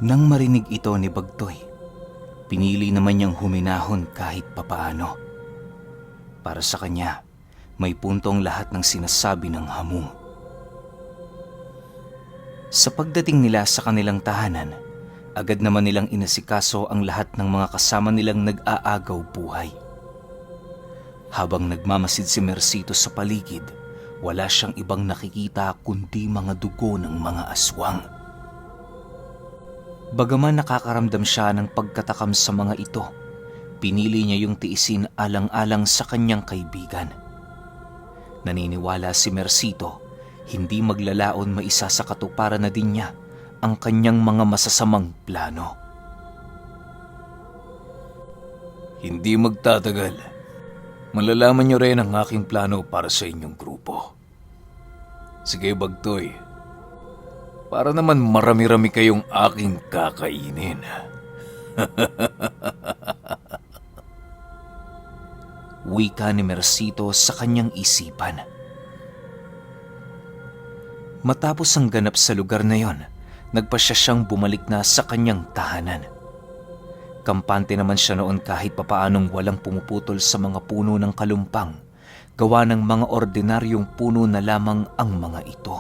Nang marinig ito ni Bagtoy, pinili naman niyang huminahon kahit papaano. Para sa kanya, may puntong lahat ng sinasabi ng hamong. Sa pagdating nila sa kanilang tahanan, agad naman nilang inasikaso ang lahat ng mga kasama nilang nag-aagaw buhay. Habang nagmamasid si Mercito sa paligid, wala siyang ibang nakikita kundi mga dugo ng mga aswang. Bagaman nakakaramdam siya ng pagkatakam sa mga ito, pinili niya yung tiisin alang-alang sa kanyang kaibigan. Naniniwala si Mercito, hindi maglalaon maisa sa katuparan na din niya ang kanyang mga masasamang plano. Hindi magtatagal. Malalaman niyo rin ang aking plano para sa inyong grupo. Sige, Bagtoy. Para naman marami-rami kayong aking kakainin. Wika ni Mercito sa kanyang isipan. Matapos ang ganap sa lugar na yon, nagpasya siyang bumalik na sa kanyang tahanan. Kampante naman siya noon kahit papaanong walang pumuputol sa mga puno ng kalumpang, gawa ng mga ordinaryong puno na lamang ang mga ito.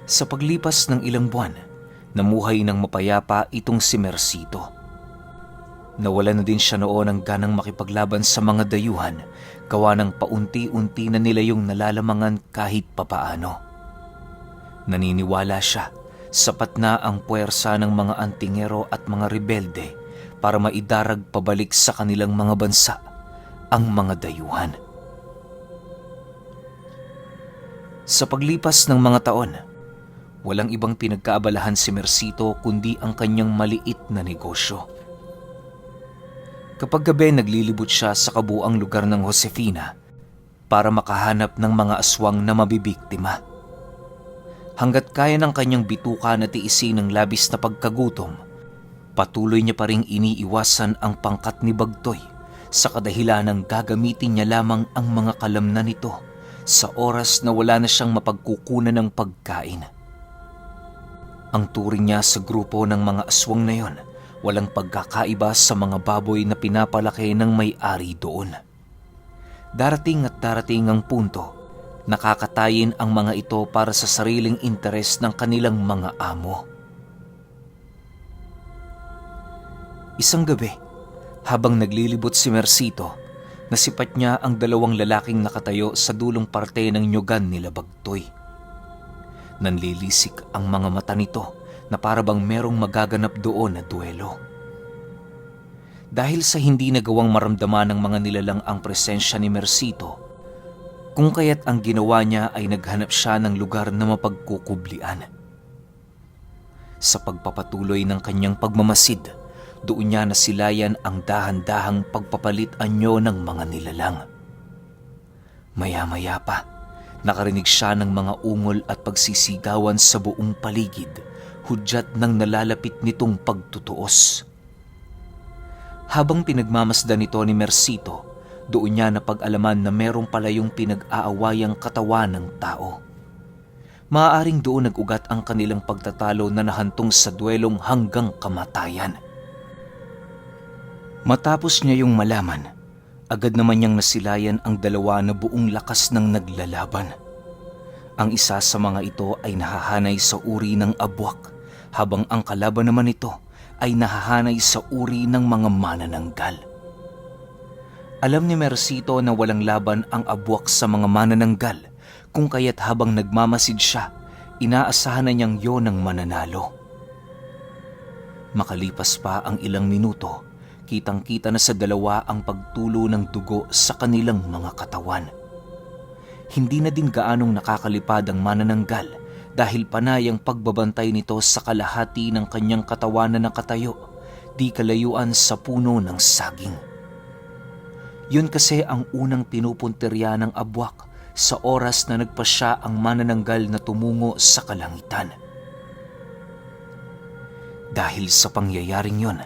Sa paglipas ng ilang buwan, namuhay ng mapayapa itong si Mercito. Nawala na din siya noon ng ganang makipaglaban sa mga dayuhan, gawa ng paunti-unti na nila yung nalalamangan kahit papaano. Naniniwala siya, sapat na ang puwersa ng mga antingero at mga rebelde para maidarag pabalik sa kanilang mga bansa ang mga dayuhan. Sa paglipas ng mga taon, walang ibang pinagkaabalahan si Mercito kundi ang kanyang maliit na negosyo. Kapag gabi naglilibot siya sa kabuang lugar ng Josefina para makahanap ng mga aswang na mabibiktima. Hanggat kaya ng kanyang bituka na tiisin ng labis na pagkagutom, patuloy niya pa ring iniiwasan ang pangkat ni Bagtoy sa kadahilan ng gagamitin niya lamang ang mga kalamnan nito sa oras na wala na siyang mapagkukunan ng pagkain. Ang turing niya sa grupo ng mga aswang na yon, walang pagkakaiba sa mga baboy na pinapalaki ng may-ari doon. Darating at darating ang punto, nakakatayin ang mga ito para sa sariling interes ng kanilang mga amo. Isang gabi, habang naglilibot si Mercito, nasipat niya ang dalawang lalaking nakatayo sa dulong parte ng nyugan nila Bagtoy. Nanlilisik ang mga mata nito na parabang merong magaganap doon na duelo. Dahil sa hindi nagawang maramdaman ng mga nilalang ang presensya ni Mercito, kung kaya't ang ginawa niya ay naghanap siya ng lugar na mapagkukublian. Sa pagpapatuloy ng kanyang pagmamasid, doon niya nasilayan ang dahan-dahang pagpapalit anyo ng mga nilalang. Maya-maya pa, nakarinig siya ng mga ungol at pagsisigawan sa buong paligid, hudyat ng nalalapit nitong pagtutuos. Habang pinagmamasdan nito ni Mercito, doon niya napag-alaman na merong pala yung pinag-aawayang katawan ng tao. Maaaring doon nag-ugat ang kanilang pagtatalo na nahantong sa duelong hanggang kamatayan. Matapos niya yung malaman, agad naman niyang nasilayan ang dalawa na buong lakas ng naglalaban. Ang isa sa mga ito ay nahahanay sa uri ng abwak, habang ang kalaban naman nito ay nahahanay sa uri ng mga manananggal. Alam ni Mercito na walang laban ang abwak sa mga manananggal, kung kaya't habang nagmamasid siya, inaasahan na niyang yon ang mananalo. Makalipas pa ang ilang minuto, kitang-kita na sa dalawa ang pagtulo ng dugo sa kanilang mga katawan. Hindi na din gaanong nakakalipad ang manananggal dahil panay ang pagbabantay nito sa kalahati ng kanyang katawan na nakatayo, di kalayuan sa puno ng saging. Yun kasi ang unang pinupuntirya ng abwak sa oras na nagpasya ang manananggal na tumungo sa kalangitan. Dahil sa pangyayaring yon,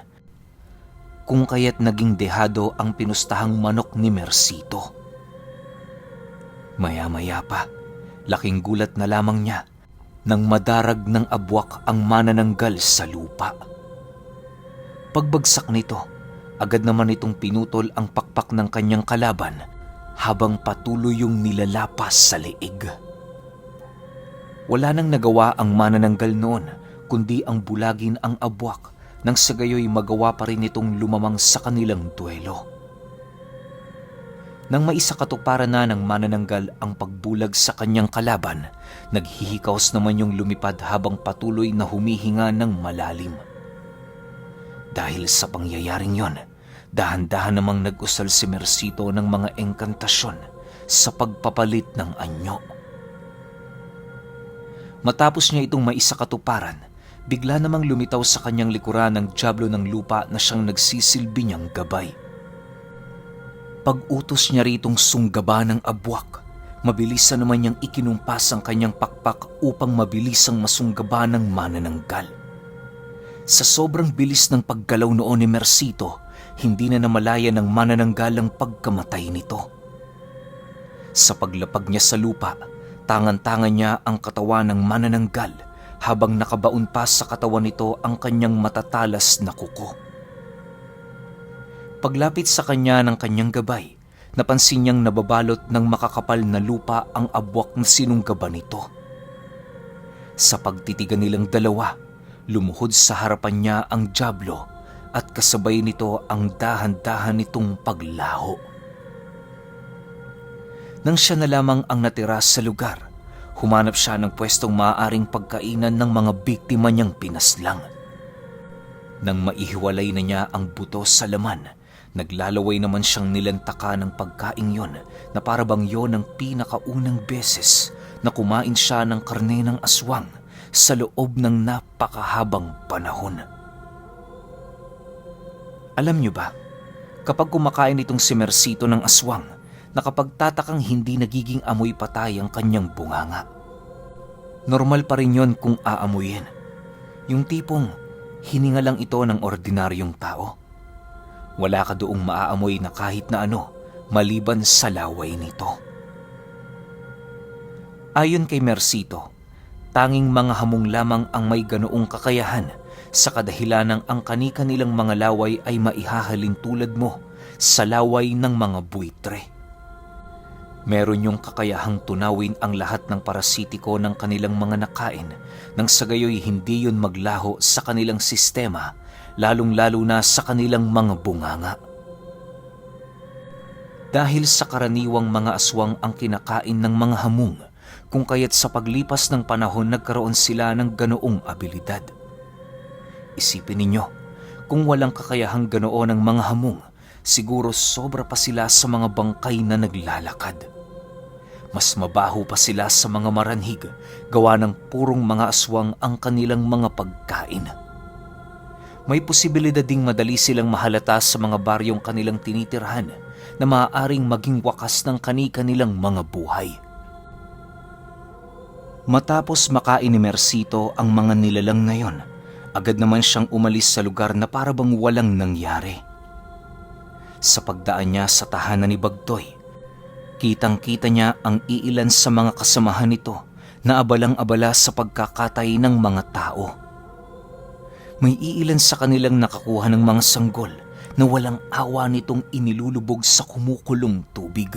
kung kaya't naging dehado ang pinustahang manok ni Mercito. Maya-maya pa, laking gulat na lamang niya nang madarag ng abwak ang manananggal sa lupa. Pagbagsak nito, agad naman itong pinutol ang pakpak ng kanyang kalaban habang patuloy yung nilalapas sa leeg. Wala nang nagawa ang manananggal noon kundi ang bulagin ang abwak nang sa gayoy magawa pa rin itong lumamang sa kanilang duelo. Nang maisakatuparan na ng manananggal ang pagbulag sa kanyang kalaban, naghihikaos naman yung lumipad habang patuloy na humihinga ng malalim. Dahil sa pangyayaring yon, dahan-dahan namang nag-usal si Mercito ng mga engkantasyon sa pagpapalit ng anyo. Matapos niya itong maisakatuparan, bigla namang lumitaw sa kanyang likuran ng dyablo ng lupa na siyang nagsisilbi niyang gabay. Pag-utos niya ritong sunggaba ng abwak, mabilisan naman niyang ikinumpas ang kanyang pakpak upang mabilisang masunggaba ng manananggal. Sa sobrang bilis ng paggalaw noon ni Mercito, hindi na namalaya ng manananggal ang pagkamatay nito. Sa paglapag niya sa lupa, tangan-tangan niya ang katawan ng manananggal habang nakabaon pa sa katawan nito ang kanyang matatalas na kuko. Paglapit sa kanya ng kanyang gabay, napansin niyang nababalot ng makakapal na lupa ang abwak na sinunggaban nito. Sa pagtitigan nilang dalawa, lumuhod sa harapan niya ang dyablo at kasabay nito ang dahan-dahan nitong paglaho. Nang siya na lamang ang natira sa lugar, humanap siya ng pwestong maaaring pagkainan ng mga biktima niyang pinaslang. Nang maihiwalay na niya ang buto sa laman, naglalaway naman siyang nilantaka ng pagkaing yon na parabang yon ang pinakaunang beses na kumain siya ng karne ng aswang sa loob ng napakahabang panahon. Alam niyo ba, kapag kumakain itong si Mercito ng aswang, nakapagtatakang hindi nagiging amoy patay ang kanyang bunganga. Normal pa rin yon kung aamuyin. Yung tipong hininga lang ito ng ordinaryong tao. Wala ka doong maaamoy na kahit na ano maliban sa laway nito. Ayon kay Mercito, tanging mga hamong lamang ang may ganoong kakayahan sa kadahilanang ang kani-kanilang mga laway ay maihahalin tulad mo sa laway ng mga buitre. Meron yung kakayahang tunawin ang lahat ng parasitiko ng kanilang mga nakain nang sa gayoy hindi yun maglaho sa kanilang sistema, lalong-lalo na sa kanilang mga bunganga. Dahil sa karaniwang mga aswang ang kinakain ng mga hamong, kung kaya't sa paglipas ng panahon nagkaroon sila ng ganoong abilidad. Isipin ninyo, kung walang kakayahang ganoon ng mga hamong, siguro sobra pa sila sa mga bangkay na naglalakad. Mas mabaho pa sila sa mga maranhig, gawa ng purong mga aswang ang kanilang mga pagkain. May posibilidad ding madali silang mahalata sa mga baryong kanilang tinitirhan na maaaring maging wakas ng kani-kanilang mga buhay. Matapos makain ni Mercito ang mga nilalang na yon, agad naman siyang umalis sa lugar na parabang walang nangyari. Sa pagdaan niya sa tahanan ni Bagtoy, kitang-kita niya ang iilan sa mga kasamahan nito na abalang-abala sa pagkakatay ng mga tao. May iilan sa kanilang nakakuha ng mga sanggol na walang awa nitong inilulubog sa kumukulong tubig.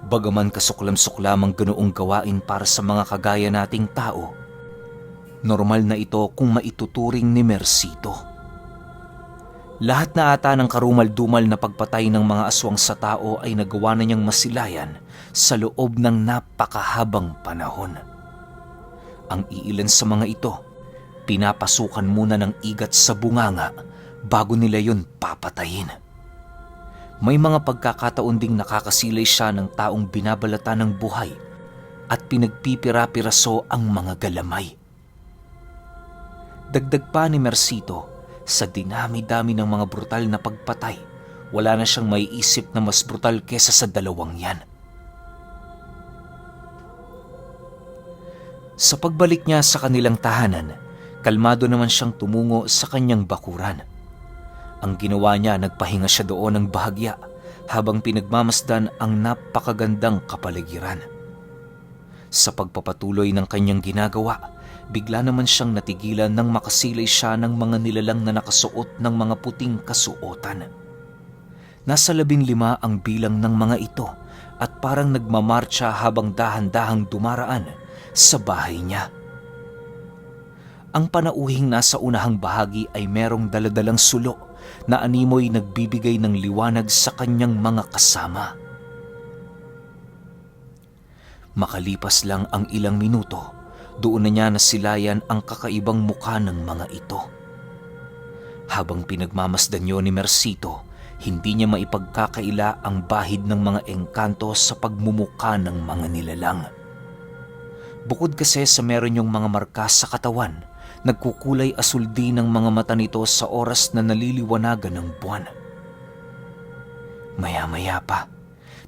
Bagaman kasuklam-suklam ang ganoong gawain para sa mga kagaya nating tao, normal na ito kung maituturing ni Mercito. Lahat na ata ng karumal-dumal na pagpatay ng mga aswang sa tao ay nagawa na niyang masilayan sa loob ng napakahabang panahon. Ang iilan sa mga ito, pinapasukan muna ng igat sa bunganga bago nila yon papatayin. May mga pagkakataon ding nakakasilay siya ng taong binabalatan ng buhay at pinagpipira-piraso ang mga galamay. Dagdag pa ni Mercito, sa dinami-dami ng mga brutal na pagpatay, wala na siyang maiisip na mas brutal kesa sa dalawang yan. Sa pagbalik niya sa kanilang tahanan, kalmado naman siyang tumungo sa kanyang bakuran. Ang ginawa niya, nagpahinga siya doon ng bahagya habang pinagmamasdan ang napakagandang kapaligiran. Sa pagpapatuloy ng kanyang ginagawa, bigla naman siyang natigilan nang makasilay siya ng mga nilalang na nakasuot ng mga puting kasuotan. Nasa 15 ang bilang ng mga ito at parang nagmamarcha habang dahan-dahang dumaraan sa bahay niya. Ang panauhing nasa unahang bahagi ay merong daladalang sulo na animoy nagbibigay ng liwanag sa kanyang mga kasama. Makalipas lang ang ilang minuto, doon na niya nasilayan ang kakaibang mukha ng mga ito. Habang pinagmamasdan niyo ni Mercito, hindi niya maipagkakaila ang bahid ng mga engkanto sa pagmumukha ng mga nilalang. Bukod kasi sa meron yung mga marka sa katawan, nagkukulay asul din ang mga mata nito sa oras na naliliwanagan ng buwan. Maya-maya pa,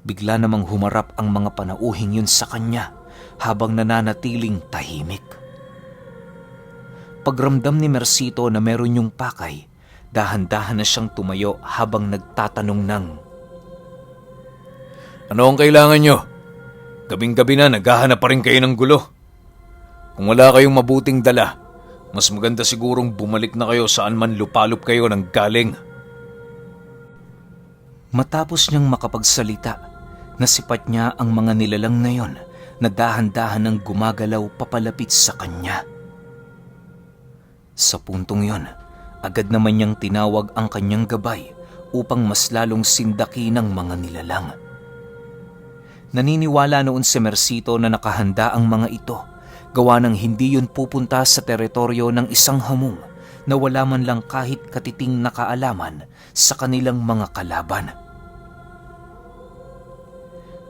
bigla namang humarap ang mga panauhing yun sa kanya habang nananatiling tahimik. Pagramdam ni Mercito na meron yung pakay, dahan-dahan na siyang tumayo habang nagtatanong ng, Ano ang kailangan nyo? Gabing-gabi na naghahanap pa rin kayo ng gulo. Kung wala kayong mabuting dala, mas maganda sigurong bumalik na kayo saan man lupalop kayo ng galing. Matapos niyang makapagsalita, nasipat niya ang mga nilalang na yon na dahan-dahan nang gumagalaw papalapit sa kanya. Sa puntong yon, agad naman niyang tinawag ang kanyang gabay upang mas lalong sindaki ng mga nilalang. Naniniwala noon si Mercito na nakahanda ang mga ito, gawa ng hindi yun pupunta sa teritoryo ng isang hamong na wala man lang kahit katiting na kaalaman sa kanilang mga kalaban.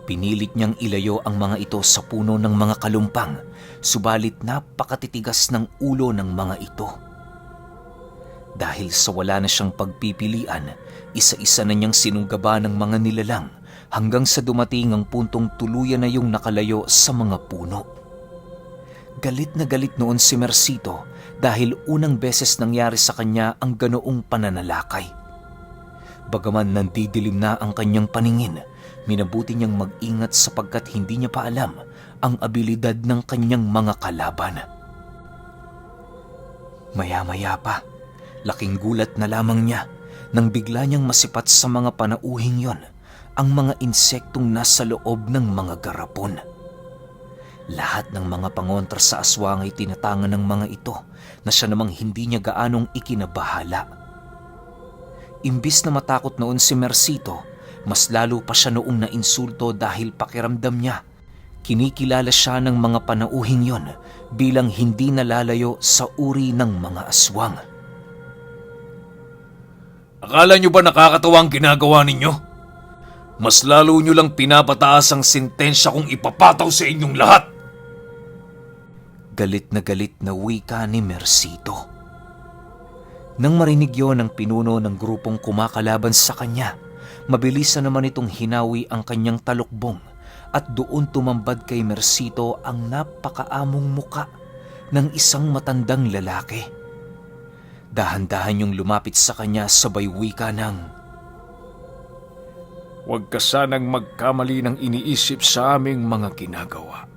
Pinilit niyang ilayo ang mga ito sa puno ng mga kalumpang, subalit napakatitigas ng ulo ng mga ito. Dahil sa wala na siyang pagpipilian, isa-isa na niyang sinuggaba ng mga nilalang hanggang sa dumating ang puntong tuluyan na yung nakalayo sa mga puno. Galit na galit noon si Mercito dahil unang beses nangyari sa kanya ang ganoong pananalakay. Bagaman nandidilim na ang kanyang paningin, minabuti niyang mag-ingat sapagkat hindi niya pa alam ang abilidad ng kanyang mga kalaban. Maya-maya pa, laking gulat na lamang niya nang bigla niyang masipat sa mga panauhing yon ang mga insektong nasa loob ng mga garapon. Lahat ng mga pangontra sa aswang ay tinatangan ng mga ito na siya namang hindi niya gaanong ikinabahala. Imbis na matakot noon si Mercito, mas lalo pa siya noong nainsulto dahil pakiramdam niya kinikilala siya ng mga panauhing yon bilang hindi nalalayo sa uri ng mga aswang. Akala nyo ba nakakatawa ang ginagawa ninyo? Mas lalo nyo lang pinapataas ang sentensya kung ipapataw sa inyong lahat. Galit na wika ni Mercito. Nang marinig yon ng pinuno ng grupong kumakalaban sa kanya, mabilis na naman itong hinawi ang kanyang talukbong at doon tumambad kay Mercito ang napakaamong muka ng isang matandang lalaki. Dahan-dahan yung lumapit sa kanya sabay wika ng, Huwag ka sanang magkamali ng iniisip sa aming mga ginagawa.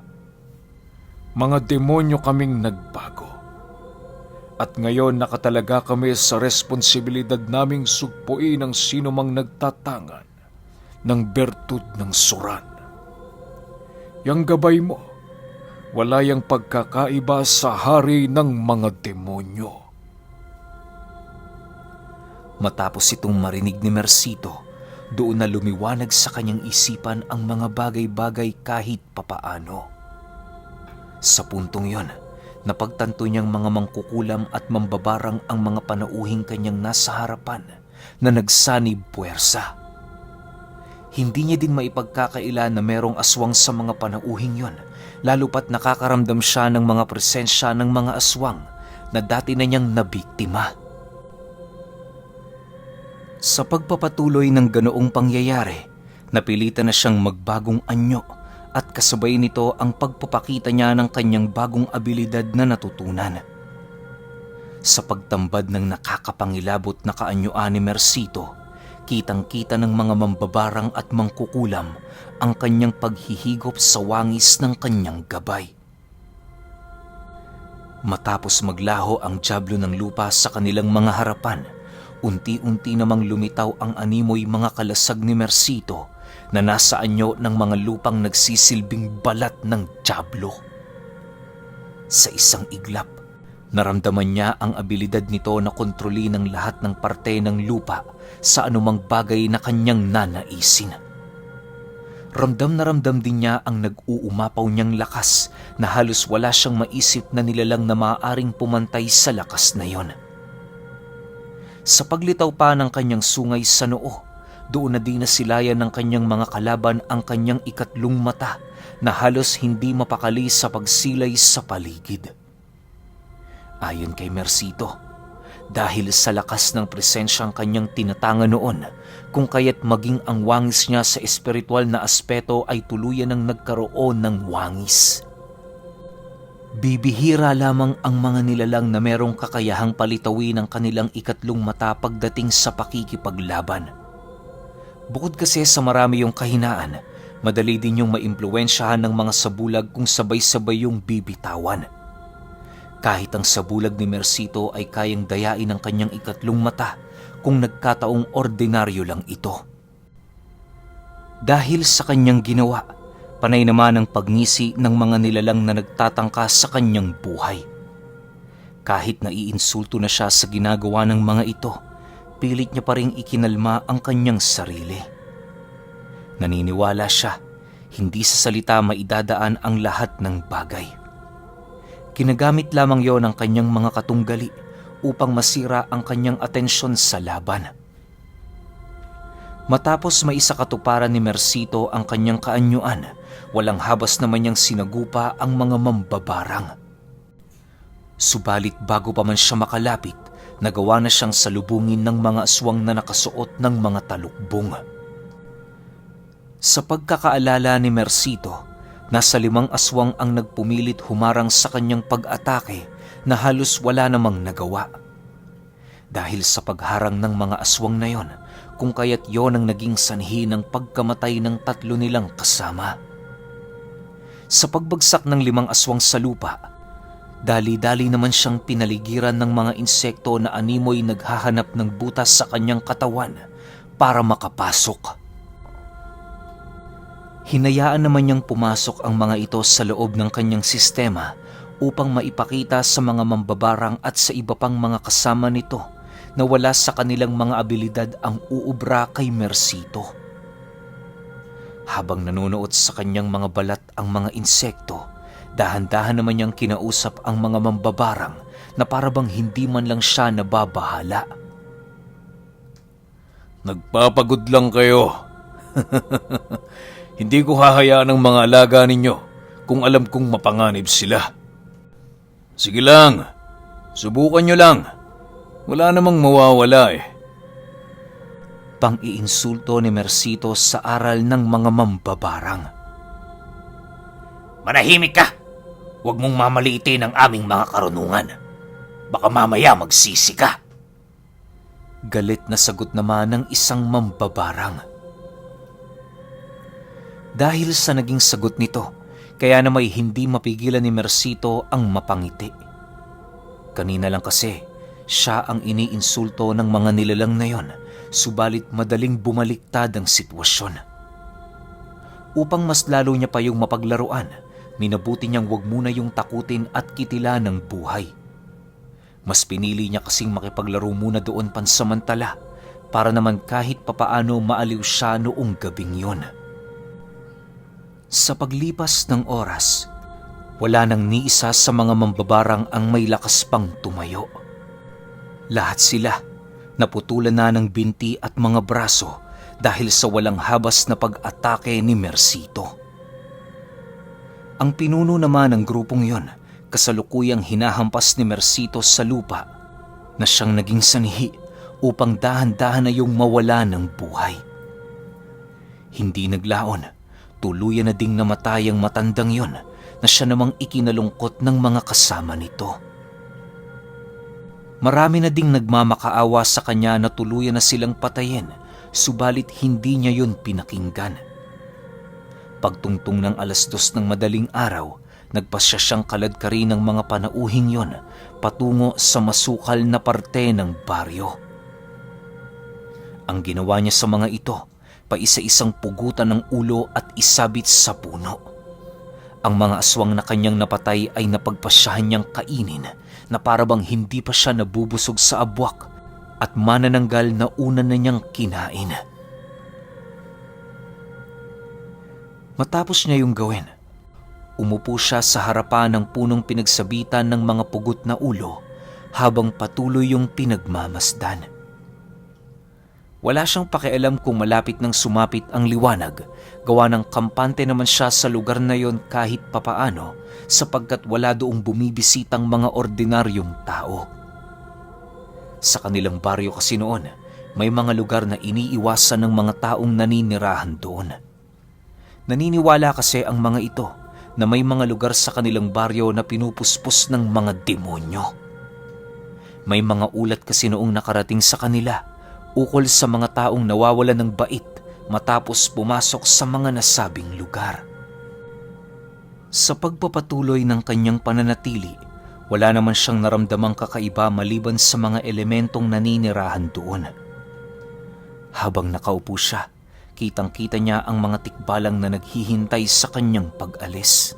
Mga demonyo kaming nagbago. At ngayon nakatalaga kami sa responsibilidad naming sugpuin ang sino mang nagtatangan ng bertud ng suran. Yang gabay mo, wala yang pagkakaiba sa hari ng mga demonyo. Matapos itong marinig ni Mercito, doon na lumiwanag sa kanyang isipan ang mga bagay-bagay kahit papaano. Sa puntong yon, napagtanto niyang mga mangkukulam at mambabarang ang mga panauhing kanyang nasa harapan na nagsanib puwersa. Hindi niya din maipagkakaila na merong aswang sa mga panauhing yon, lalo pat nakakaramdam siya ng mga presensya ng mga aswang na dati na niyang nabiktima. Sa pagpapatuloy ng ganoong pangyayari, napilitan na siyang magbagong anyo at kasabay nito ang pagpapakita niya ng kanyang bagong abilidad na natutunan. Sa pagtambad ng nakakapangilabot na kaanyuan ni Mercito, Kitang-kita ng mga mambabarang at mangkukulam ang kanyang paghihigop sa wangis ng kanyang gabay. Matapos maglaho ang dyablo ng lupa sa kanilang mga harapan, unti-unti namang lumitaw ang animoy mga kalasag ni Mercito na nasa anyo ng mga lupang nagsisilbing balat ng dyablo. Sa isang iglap, naramdaman niya ang abilidad nito na kontrolin ang lahat ng parte ng lupa sa anumang bagay na kanyang nanaisin. Ramdam na ramdam din niya ang nag-uumapaw niyang lakas na halos wala siyang maisip na nilalang na maaaring pumantay sa lakas na yon. Sa paglitaw pa ng kanyang sungay sa noo, doon na din nasilayan ng kanyang mga kalaban ang kanyang ikatlong mata na halos hindi mapakali sa pagsilay sa paligid. Ayon kay Mercito, dahil sa lakas ng presensyang kanyang tinatanga noon, kung kaya't maging ang wangis niya sa espiritual na aspeto ay tuluyan ng nagkaroon ng wangis. Bibihira lamang ang mga nilalang na merong kakayahang palitawin ang kanilang ikatlong mata pagdating sa pakikipaglaban. Bukod kasi sa marami yung kahinaan, madali din yung maimpluwensyahan ng mga sabulag kung sabay-sabay yung bibitawan. Kahit ang sabulag ni Mercito ay kayang dayain ang kanyang ikatlong mata kung nagkataong ordinaryo lang ito. Dahil sa kanyang ginawa, panay naman ang pagngisi ng mga nilalang na nagtatangka sa kanyang buhay. Kahit naiinsulto na siya sa ginagawa ng mga ito, pilit niya pa ring ikinalma ang kanyang sarili. Naniniwala siya, hindi sa salita maidadaan ang lahat ng bagay. Kinagamit lamang yon ng kanyang mga katunggali upang masira ang kanyang atensyon sa laban. Matapos maisakatuparan ni Mercito ang kanyang kaanyuan, walang habas naman niyang sinagupa ang mga mambabarang. Subalit bago pa man siya makalapit, nagawa na siyang salubungin ng mga aswang na nakasuot ng mga talukbong. Sa pagkakaalala ni Mercito, nasa 5 aswang ang nagpumilit humarang sa kanyang pag-atake na halos wala namang nagawa. Dahil sa pagharang ng mga aswang na yon, kung kaya't yon ang naging sanhi ng pagkamatay ng 3 nilang kasama. Sa pagbagsak ng 5 aswang sa lupa, dali-dali naman siyang pinaligiran ng mga insekto na animoy naghahanap ng butas sa kanyang katawan para makapasok. Hinayaan naman niyang pumasok ang mga ito sa loob ng kanyang sistema upang maipakita sa mga mambabarang at sa iba pang mga kasama nito na wala sa kanilang mga abilidad ang uubra kay Mercito. Habang nanonood sa kanyang mga balat ang mga insekto, dahan-dahan naman niyang kinausap ang mga mambabarang na parabang hindi man lang siya nababahala. Nagpapagod lang kayo. Hindi ko hahayaan ang mga alaga ninyo kung alam kong mapanganib sila. Sige lang, subukan nyo lang. Wala namang mawawala eh. Pang-iinsulto ni Mercito sa aral ng mga mambabarang. Manahimik ka! Huwag mong mamaliitin ang aming mga karunungan. Baka mamaya magsisi ka. Galit na sagot naman ng isang mambabarang. Dahil sa naging sagot nito, kaya na may hindi mapigilan ni Mercito ang mapangiti. Kanina lang kasi, siya ang iniinsulto ng mga nilalang na yon, subalit madaling bumaliktad ang sitwasyon. Upang mas lalo niya pa yung mapaglaruan, minabuti niyang wag muna yung takutin at kitilan ng buhay. Mas pinili niya kasing makipaglaro muna doon pansamantala para naman kahit papaano maaliw siya noong gabing yon. Sa paglipas ng oras, wala nang ni isa sa mga mambabarang ang may lakas pang tumayo. Lahat sila naputulan na ng binti at mga braso dahil sa walang habas na pag-atake ni Mercito. Ang pinuno naman ng grupong yon, kasalukuyang hinahampas ni Mercito sa lupa na siyang naging sanhi upang dahan-dahan na yung mawala ng buhay. Hindi naglaon, tuluyan na ding namatay ang matandang yon na siya namang ikinalungkot ng mga kasama nito. Marami na ding nagmamakaawa sa kanya na tuluyan na silang patayin subalit hindi niya yun pinakinggan. Pagtungtong ng 2:00 ng madaling araw, nagpasya siyang kaladkari ng mga panauhing yon patungo sa masukal na parte ng baryo. Ang ginawa niya sa mga ito, paisa-isang pugutan ng ulo at isabit sa puno. Ang mga aswang na kanyang napatay ay napagpasyahan niyang kainin na parabang hindi pa siya nabubusog sa abwak at manananggal na una na niyang kinain. Matapos niya yung gawin, umupo siya sa harapan ng punong pinagsabitan ng mga pugot na ulo habang patuloy yung pinagmamasdan. Wala siyang pakialam kung malapit nang sumapit ang liwanag, gawa ng kampante naman siya sa lugar na yon kahit papaano sapagkat wala doong bumibisitang mga ordinaryong tao. Sa kanilang baryo kasi noon, may mga lugar na iniiwasan ng mga taong naninirahan doon. Naniniwala kasi ang mga ito na may mga lugar sa kanilang baryo na pinupuspos ng mga demonyo. May mga ulat kasi noong nakarating sa kanila ukol sa mga taong nawawalan ng bait matapos pumasok sa mga nasabing lugar. Sa pagpapatuloy ng kanyang pananatili, wala naman siyang naramdamang kakaiba maliban sa mga elementong naninirahan doon. Habang nakaupo siya, kitang-kita niya ang mga tikbalang na naghihintay sa kanyang pag-alis.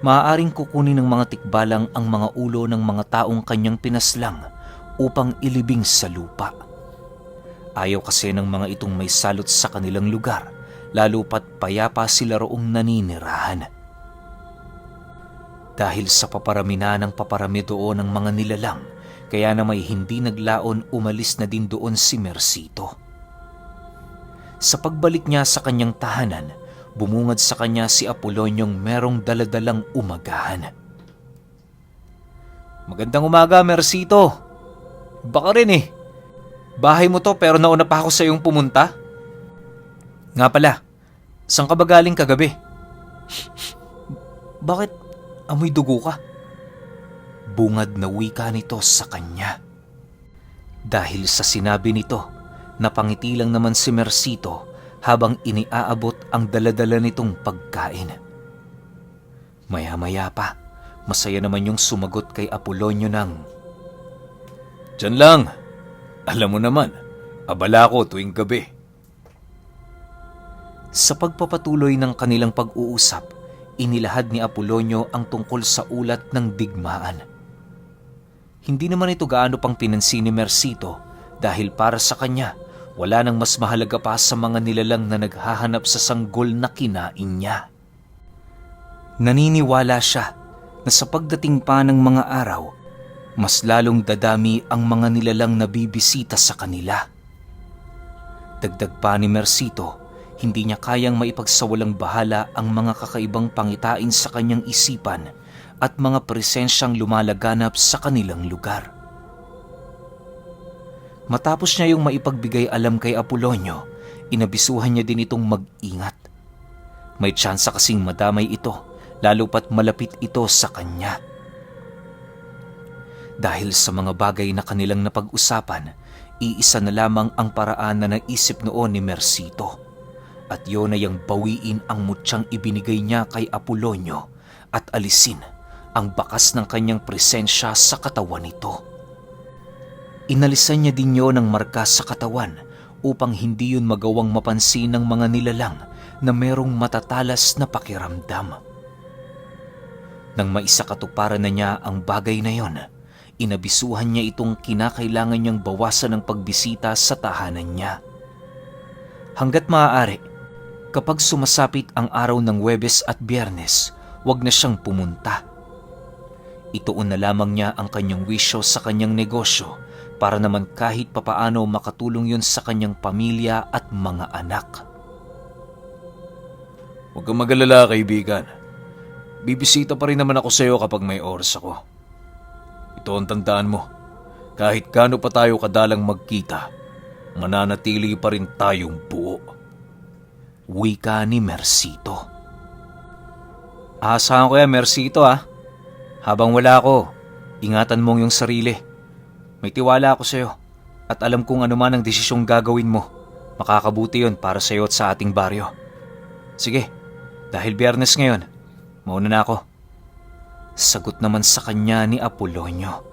Maaaring kukunin ng mga tikbalang ang mga ulo ng mga taong kanyang pinaslang upang ilibing sa lupa. Ayaw kasi ng mga itong may salot sa kanilang lugar, lalo pat payapa sila roong naninirahan. Dahil sa paparami na ng paparami doon ng mga nilalang, kaya na may hindi naglaon umalis na din doon si Mercito. Sa pagbalik niya sa kanyang tahanan, bumungad sa kanya si Apolonyong merong daladalang umagahan. "Magandang umaga, Mercito. Baka rin eh. Bahay mo to pero nauna pa ako sa iyong pumunta. Nga pala, saan ka ba galing kagabi?" "Bakit amoy dugo ka?" Bungad na wika nito sa kanya. Dahil sa sinabi nito, napangiti lang naman si Mercito habang iniaabot ang daladala nitong pagkain. Maya-maya pa, masaya naman yung sumagot kay Apolonio ng, "Diyan lang. Alam mo naman, abala ko tuwing gabi." Sa pagpapatuloy ng kanilang pag-uusap, inilahad ni Apolonio ang tungkol sa ulat ng digmaan. Hindi naman ito gaano pang pinansin ni Mercito dahil para sa kanya, wala nang mas mahalaga pa sa mga nilalang na naghahanap sa sanggol na kinain niya. Naniniwala siya na sa pagdating pa ng mga araw, mas lalong dadami ang mga nilalang na bibisita sa kanila. Dagdag pa ni Mercito, hindi niya kayang maipagsawalang bahala ang mga kakaibang pangitain sa kanyang isipan at mga presensyang lumalaganap sa kanilang lugar. Matapos niya yung maipagbigay alam kay Apolonio, inabisuhan niya din itong mag-ingat. May tsansa kasing madamay ito, lalo pat malapit ito sa kanya. Dahil sa mga bagay na kanilang napag-usapan, iisa na lamang ang paraan na naisip noon ni Mercito. At yun ay ang bawiin ang mutyang ibinigay niya kay Apolonio at alisin ang bakas ng kanyang presensya sa katawan nito. Inalisan niya din yun ng marka sa katawan upang hindi yun magawang mapansin ng mga nilalang na merong matatalas na pakiramdam. Nang maisakatuparan na niya ang bagay na yon, inabisuhan niya itong kinakailangan niyang bawasan ng pagbisita sa tahanan niya. Hanggat maaari, kapag sumasapit ang araw ng Huwebes at Biyernes, wag na siyang pumunta. Ituon na lamang niya ang kanyang wisyo sa kanyang negosyo para naman kahit papaano makatulong yun sa kanyang pamilya at mga anak. "Huwag kang mag-alala, kaibigan. Bibisita pa rin naman ako sa iyo kapag may oras ako. Ito ang tandaan mo, kahit gaano pa tayo kadalang magkita, mananatili pa rin tayong buo." Wika ni Mercito. "Aasahan ko yan, Mercito ha. Habang wala ako, ingatan mong yung sarili. May tiwala ako sa'yo at alam kong ano man ang desisyong gagawin mo, Makakabuti yon para sa'yo at sa ating baryo. Sige, dahil Biyernes ngayon, mauna na ako. Sagot naman sa kanya ni Apolonio.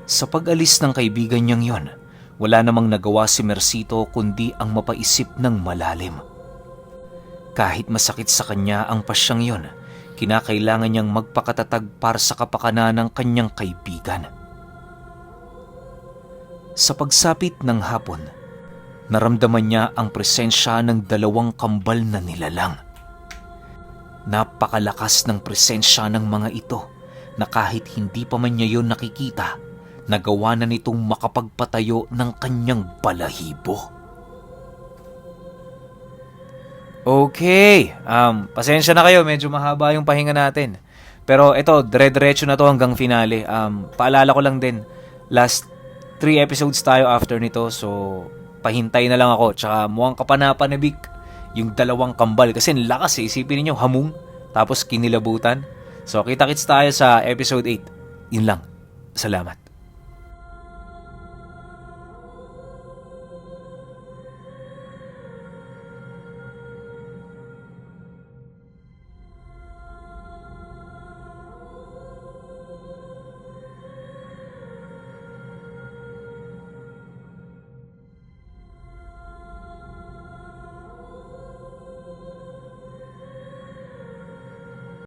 Sa pag-alis ng kaibigan niyang yon, wala namang nagawa si Mercito kundi ang mapaisip ng malalim. Kahit masakit sa kanya ang pasyang yon, kinakailangan niyang magpakatatag para sa kapakanan ng kanyang kaibigan. Sa pagsapit ng hapon, naramdaman niya ang presensya ng 2 kambal na nilalang. Napakalakas ng presensya ng mga ito na kahit hindi pa man niya yon nakikita, nagawa na nitong makapagpatayo ng kanyang balahibo. Okay, pasensya na kayo, medyo mahaba yung pahinga natin. Pero ito, dire-diretso na to hanggang finale. Paalala ko lang din, last 3 episodes tayo after nito, so pahintay na lang ako. Tsaka mukhang kapanapanabik yung 2 kambal kasi lakas isipin niyo hamong tapos kinilabutan. So kita-kits tayo sa episode 8. Yun lang. Salamat.